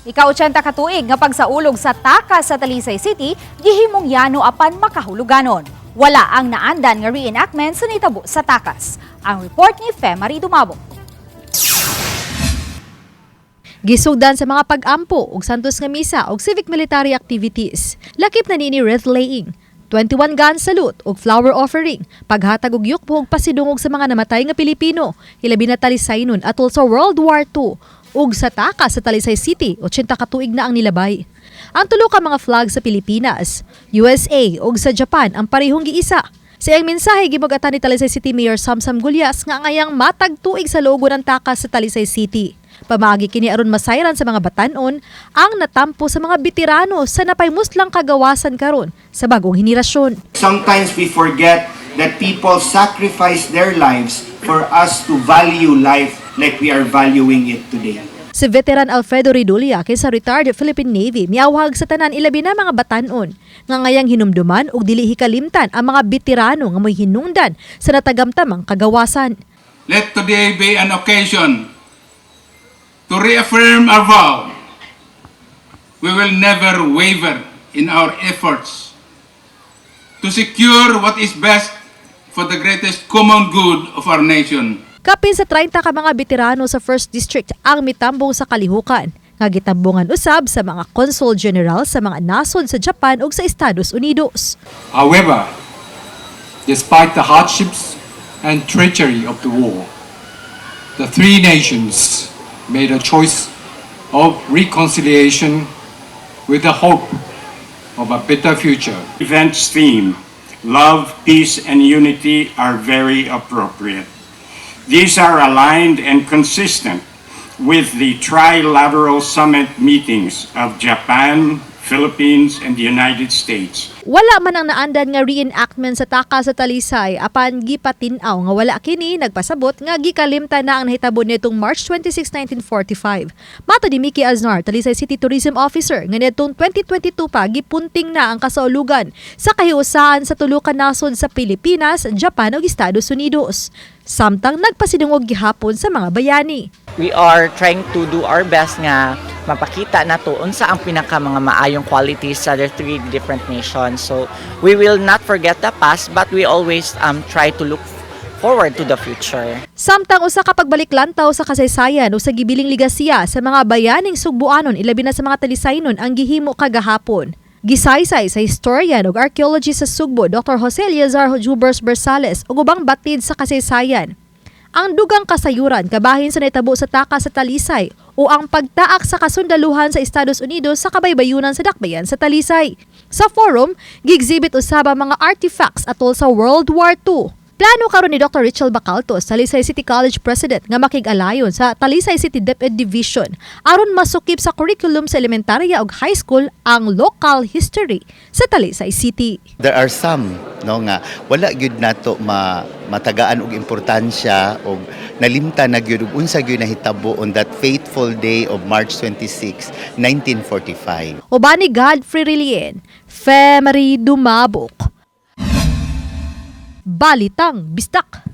Ika-80 ka tuig nga pagsaulog sa Takas sa Talisay City, gihimong yano apan makahuluganon. Wala ang naandan nga reenactment sa nitabo sa Takas. Ang report ni Femary Dumabo. Gisugdan sa mga pag-ampo ug santos nga misa ug civic military activities. Lakip na niini wreath laying, 21 gun salute ug flower offering, paghatag og yukbo ug pasidungog sa mga namatay nga Pilipino, hilabi na Talisaynon atol sa World War II ug sa Takas sa Talisay City, 80 ka tuig na ang nilabay. Ang tulo ka mga flag sa Pilipinas, USA ug sa Japan ang parehong giisa. Sa iyang mensahe, gibag-atan ni Talisay City Mayor Samsam Gullas nga ngayang matag tuig sa logo ng Takas sa Talisay City. Pamaagi kini aron masayran sa mga batanon ang natampo sa mga veterano sa napaymuslang kagawasan karon sa bagong henerasyon. Sometimes we forget that people sacrifice their lives for us to value life like we are valuing it today. Si veteran Alfredo Ridulia kaysa retired Philippine Navy miawhag sa tanan, ilabi na mga batanon, nga ngayang hinumduman ug dili hikalimtan ang mga veterano nga mo'y hinungdan sa natagamtamang kagawasan. Let today be an occasion to reaffirm our vow. We will never waver in our efforts to secure what is best for the greatest common good of our nation. Kapin sa 30 ka mga veterano sa 1st District ang mitambong sa kalihukan nga gitambungan usab sa mga consul general sa mga nasod sa Japan ug sa Estados Unidos. However, despite the hardships and treachery of the war, the three nations made a choice of reconciliation with the hope of a better future. Event's theme, love, peace, and unity, are very appropriate. These are aligned and consistent with the trilateral summit meetings of Japan, Philippines, and the United States. Wala man ang naandan nga reenactment sa Takas sa Talisay apan gipatin-aw nga wala kini nagpasabot nga gikalimtan na ang nahitabo nitong March 26, 1945. Matod ni Mickey Aznar, Talisay City Tourism Officer, nga nitong 2022 pa gipunting na ang kasaulugan sa kahiusaan sa tulo ka nasod sa Pilipinas, Japan ug Estados Unidos. Samtang nagpasidungog gihapon sa mga bayani. We are trying to do our best nga mapakita nato unsa ang pinaka mga maayong qualities sa the three different nations. So we will not forget the past, but we always try to look forward to the future. Samtang usa ka pagbalik-lantaw sa kasaysayan o sa gibiling ligasiya sa mga bayaning Sugbuanon, ilabi na sa mga Talisaynon, ang gihimo kagahapon. Gisaysay sa historian ug archaeologist sa Sugbo, Dr. Jose Eleazar Jubers Bersales, ug ubang batid sa kasaysayan ang dugang kasayuran kabahin sa nahitabo sa Takas sa Talisay o ang pagtaak sa kasundaluhan sa Estados Unidos sa kabaybayunan sa Dakbayan sa Talisay. Sa forum, gi-exhibit usab ang mga artifacts atol sa World War II. Plano karon ni Dr. Richel Bacaltos, Talisay City College President, nga makig-alayon sa Talisay City DepEd Division aron masukip sa curriculum sa elementarya ug high school ang local history sa Talisay City. There are some, no, nga wala gyud nato matagaan og importansya og nalimtan na gyud og unsa gyud nahitabo on that fateful day of March 26, 1945. Uban ni Godfrey Relien, Femery Dumabok. Balitang Bisdak.